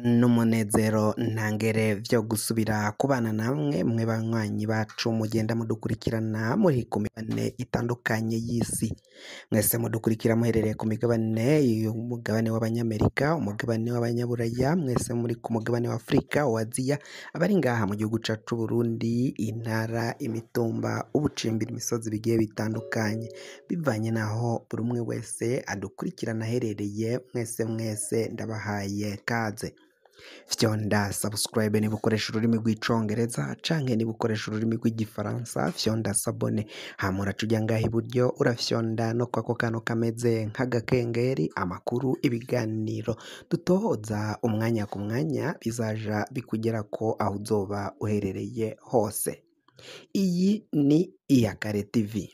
N'umunezero ntangere vyo gusubira kubana namwe mwe banywanyi bacu mugenda mudukurikirana muri ku migabane itandukanye y'isi. Mwese mudukurikira muherereye ku migabane y'umugabane w'abanyamerika, umugabane w'abanyaburaya, mwese muri ku mugabane wa Afrika, wa Aziya, abari ngaha mu gihugu cacu c'Uburundi, intara, imitumba, ubucimbiri, imisozi bigiye bitandukanye, bivanye naho buri umwe wese adukurikirana aherereye, mwese mwese ndabahaye kaze. Fyonda subscribe niba ukoresha ururimi rw'icongereza canke niba ukoresha ururimi rw'igifaransa, fyonda s'abonner, hama uraca uja ngaha iburyo urafyonda no kwako kantu kameze nk'agakengeri, amakuru, ibiganiro dutohoza umwanya ku mwanya bizaja bikugerako aho uzoba uherereye hose. Iyi ni Iyakare TV.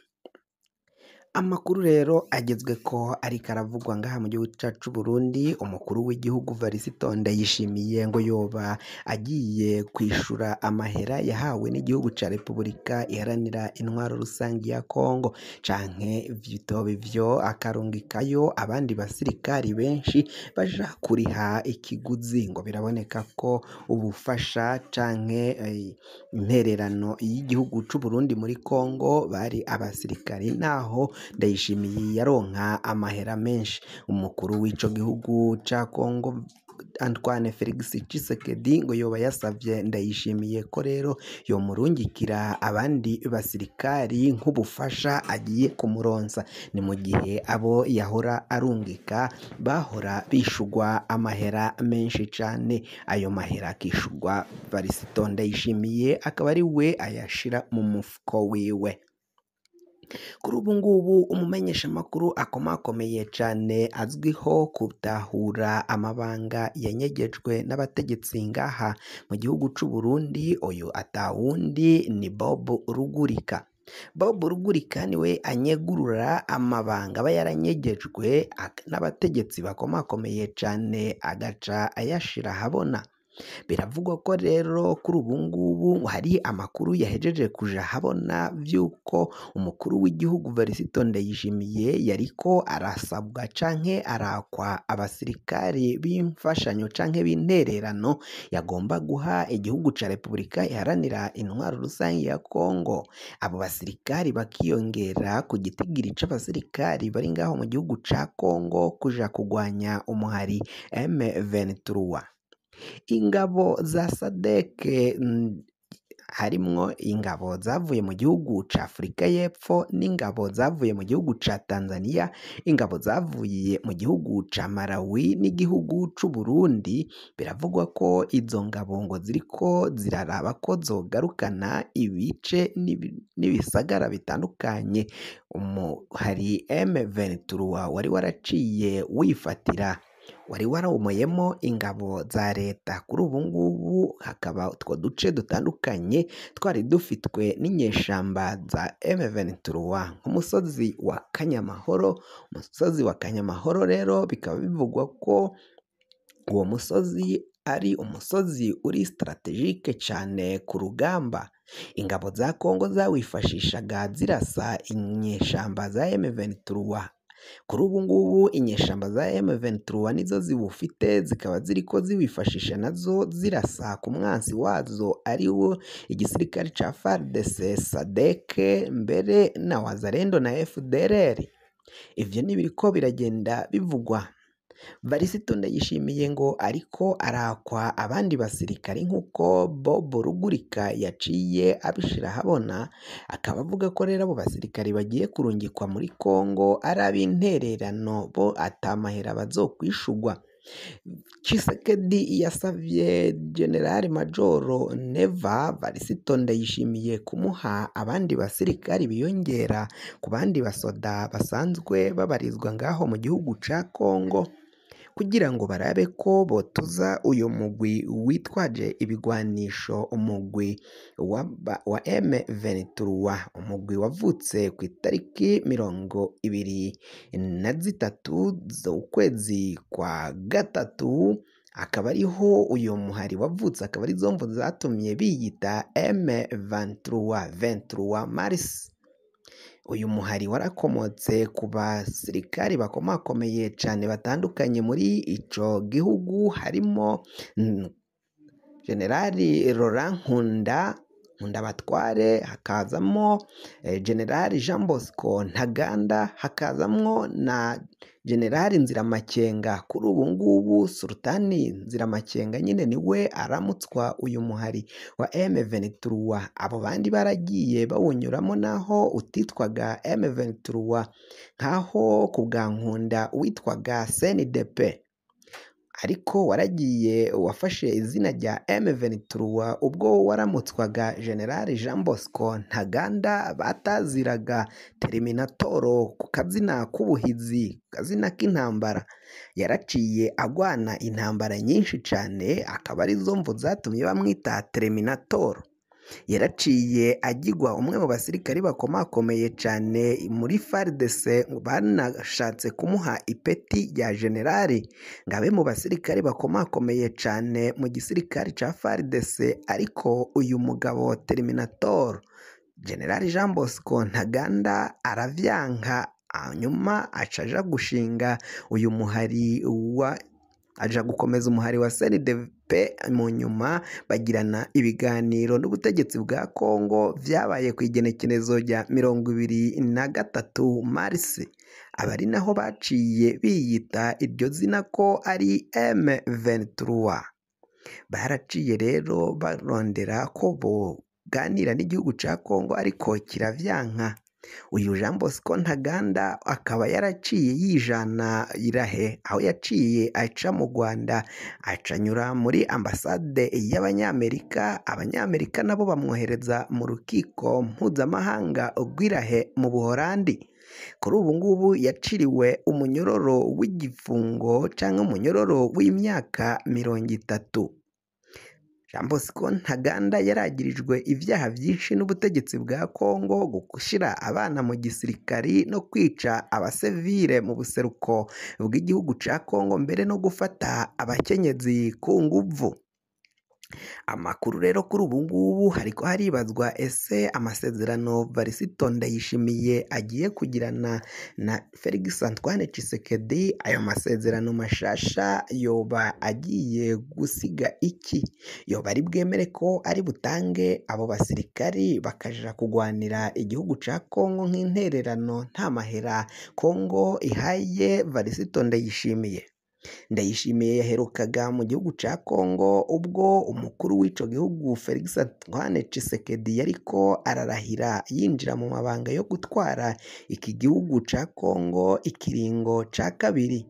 Amakuru rero agezweko ariko aravugwa ngaha mu gihugu cacu c'Uburundi, umukuru w'igihugu Varisito Ndayishimiye ngo yoba agiye kwishura amahera yahawe n'igihugu ca Repubulika Iharanira Intwaro Rusangi ya Kongo, canke vitoba ivyo akarungikayo abandi basirikari benshi baja kuriha ikiguzi. Ngo biraboneka ko ubufasha canke intererano y'igihugu c'Uburundi muri Kongo bari abasirikari, naho Ndayishimiye yaronka amahera menshi. Umukuru w'ico gihugu ca Kongo Antoine Felix Tshisekedi ngo yoba yasavye Ndayishimiye ko rero yomurungikira abandi basirikari nk'ubufasha agiye kumuronsa. Ni mu gihe abo yahora arungika bahora bishurwa amahera menshi cane, ayo mahera akishurwa Varisito Ndayishimiye akaba ari we ayashira mu mufuko wiwe. Kuri ubu ngubu umumenyeshamakuru akomakomeye cane azwiho gutahura amabanga yanyegejwe n'abategetsi ngaha mu gihugu c'Uburundi, uyu atawundi ni Bob Rugurika. Bob Rugurika niwe anyegurura amabanga aba yaranyegejwe n'abategetsi bakomakomeye cane agaca ayashira ahabona. Biravugwa ko rero kuri ubu ngubu hari amakuru yahejeje kuja ahabona vy'uko umukuru w'igihugu Varisito Ndayishimiye yariko arasabwa canke arakwa abasirikari b'imfashanyo canke b'intererano yagomba guha igihugu ca Repubulika Iharanira Intwaro Rusangi ya Kongo. Abo basirikari bakiyongera ku gitigiri c'abasirikari bari ngaho mu gihugu ca Kongo kuja kugwanya umuhari M23. Ingabo za SADC harimwo ingabo zavuye mu gihugu ca Afurika y'Epfo n'ingabo zavuye mu gihugu ca Tanzania, ingabo zavuye mu gihugu ca Malawi n'igihugu c'Uburundi. Biravugwa ko izo ngabo ngo ziriko ziraraba ko zogarukana ibice n'ibisagara bitandukanye hari M23 wari waraciye wifatira, wari warawumoyemo ingabo za leta. Kuri ubu ngubu hakaba utwo duce dutandukanye twari dufitwe n'inyeshamba za M23 nk'umusozi wa Kanyamahoro. Umusozi wa Kanyamahoro rero bikaba bivugwa ko uwo musozi ari umusozi uri strategike cane ku rugamba. Ingabo za Kongo zawifashishaga zirasa inyeshamba za M23. Kuri ubu ngubu inyeshamba za M23 nizo ziwufite, zikaba ziriko ziwifashisha nazo zirasa ku mwansi wazo ari wo igisirikare ca FARDC, SADC mbere na Wazalendo na FDLR. Ivyo nibiriko biragenda bivugwa. Varisito Ndayishimiye ngo ariko arakwa abandi basirikari nk'uko Bob Rugurika yaciye abishira ahabona, akaba avuga ko rero abo basirikari bagiye kurungikwa muri Kongo ari ab'intererano bo atamahera bazokwishurwa. Tshisekedi yasavye General Majoro Neva Varisito Ndayishimiye kumuha abandi basirikari biyongera ku bandi basoda basanzwe babarizwa ngaho mu gihugu ca Kongo, kugira ngo barabe ko botuza uyu mugwi witwaje ibigwanisho, umugwi wa M23, umugwi wavutse ku itariki 23 z'ukwezi kwa gatatu, akaba ariho uyu muhari wavutse, akaba ari zo mvo zatumye biyita M23, 23 Mars. Uyu muhari warakomotse ku basirikari bakomakomeye cane batandukanye muri ico gihugu, harimo Generali Laurent Nkunda Nkundabatware, hakazamwo Generali Jean Bosco Ntaganda, hakazamwo na Generali Nziramakenga. Kuri ubu ngubu Sultani Nziramakenga nyine niwe aramutswa uyu muhari wa M23. Abo bandi baragiye bawunyuramo naho utitwaga M23, nkaho ku bwa Nkunda witwaga CNDP, ariko waragiye wafashe izina rya M23 ubwo waramutswaga General Jean Bosco Ntaganda bataziraga Terminatoro ku kazina k'ubuhizi, kazina k'intambara. Yaraciye agwana intambara nyinshi cane, akaba arizo mvu zatumye bamwita Terminatoro. Yaraciye agigwa umwe mu basirikari bakomakomeye cane muri FARDC, banashatse kumuha ipeti rya generali ngo abe mu basirikari bakomakomeye cane mu gisirikari ca FARDC, ariko uyu mugabo Terminator General Jean Bosco Ntaganda aravyanka, hanyuma aca aja gushinga uyu muhari wa aja gukomeza umuhari wa CNDP. Mu nyuma bagirana ibiganiro n'ubutegetsi bwa Kongo, vyabaye ku igenekerezo rya 23 Mars, aba ari naho baciye biyita iryo zina ko ari M23. Baraciye rero barondera ko boganira n'igihugu ca Kongo, ariko kiravyanka. Uyu Jean Bosco Ntaganda akaba yaraciye yijana irahe, aho yaciye aca mu Rwanda, acanyura muri ambasade y'Abanyamerika. Abanyamerika nabo bamwohereza mu rukiko mpuzamahanga rw'Irahe mu Buholandi. Kuri ubu ngubu yaciriwe umunyororo w'igifungo canke umunyororo w'imyaka 30. Jean Bosco Ntaganda yaragirijwe ivyaha vyinshi n'ubutegetsi bwa Kongo, gushira abana mu gisirikari no kwica abasivile mu buseruko bw'igihugu ca Kongo, mbere no gufata abakenyezi ku nguvu. Amakuru rero kuri ubu ngubu hariko haribazwa ese amasezerano Varisito Ndayishimiye agiye kugirana na Felix Antoine Tshisekedi, ayo masezerano mashasha yoba agiye gusiga iki? Yoba ari bwemere ko ari butange abo basirikari bakaja kugwanira igihugu ca Kongo nk'intererano nta mahera Kongo ihaye Varisito Ndayishimiye? Ndayishimiye yaherukaga mu gihugu ca Kongo ubwo umukuru w'ico gihugu Felix Antoine Tshisekedi yariko ararahira yinjira mu mabanga yo gutwara iki gihugu ca Kongo ikiringo ca kabiri.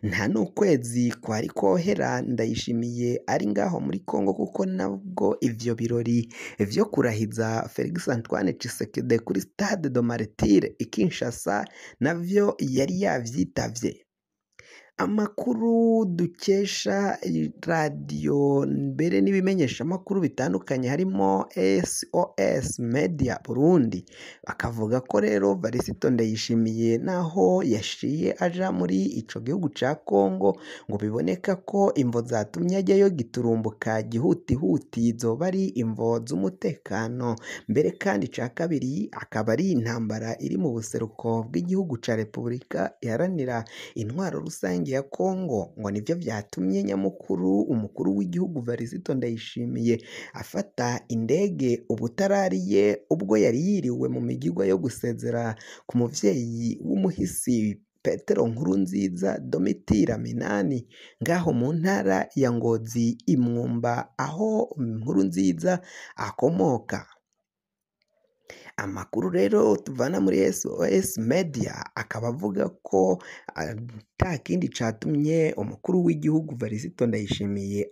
Nta n'ukwezi kwari kohera Ndayishimiye ari ngaho muri Kongo, kuko nabwo ivyo birori vyo kurahiza Felix Antoine Tshisekedi kuri Stade de Martyrs i Kinshasa navyo yari yavyitavye. Amakuru dukesha radiyo mbere n'ibimenyeshamakuru bitandukanye harimo SOS Media Burundi, bakavuga ko rero Varisito Ndayishimiye naho yashiye aja muri ico gihugu ca Kongo, ngo biboneka ko imvo zatumye ajyayo giturumbuka gihutihuti zoba ari imvo z'umutekano, mbere kandi ca kabiri akaba ari intambara iri mu buseruko bw'igihugu ca Repubulika Iharanira Intwaro Rusange ya Kongo, ngo nivyo vyatumye nyamukuru umukuru w'igihugu Varisito Ndayishimiye afata indege ubutarariye ubwo yari yiriwe mu migigwa yo gusezera ku muvyeyi w'umuhisi Petero Nkurunziza Domitira Minani ngaho mu ntara ya Ngozi Imwumba aho Nkurunziza akomoka. Amakuru rero tuvana muri SOS Media akaba avuga ko ata kindi catumye umukuru w'igihugu Varisito Ndayishimiye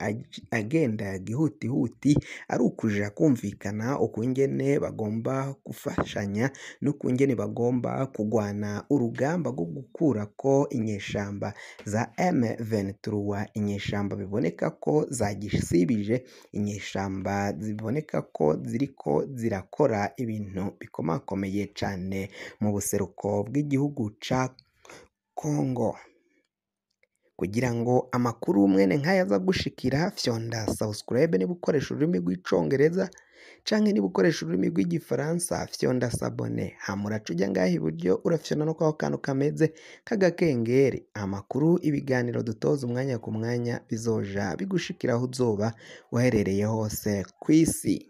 agenda gihutihuti ari ukuja kumvikana ukungene bagomba gufashanya n'ukungene bagomba kugwana urugamba rwo gukurako inyeshamba za M23, inyeshamba biboneka ko zagisibije, inyeshamba ziboneka ko ziriko zirakora ibintu bikomakomeye cane mu buseruko bw'igihugu ca Kongo. Kugira ngo amakuru mwene nk'aya aza gushikira, fyonda subscribe niba ukoresha ururimi rw'icongereza, canke niba ukoresha ururimi rw'igifaransa fyonda s'abonner. Hama uraca uja ngaha iburyo, urafyonda no kwako kantu kameze k'agakengeri. Amakuru, ibiganiro dutoza umwanya ku mwanya bizoja bigushikira aho uzoba uherereye hose kw'isi.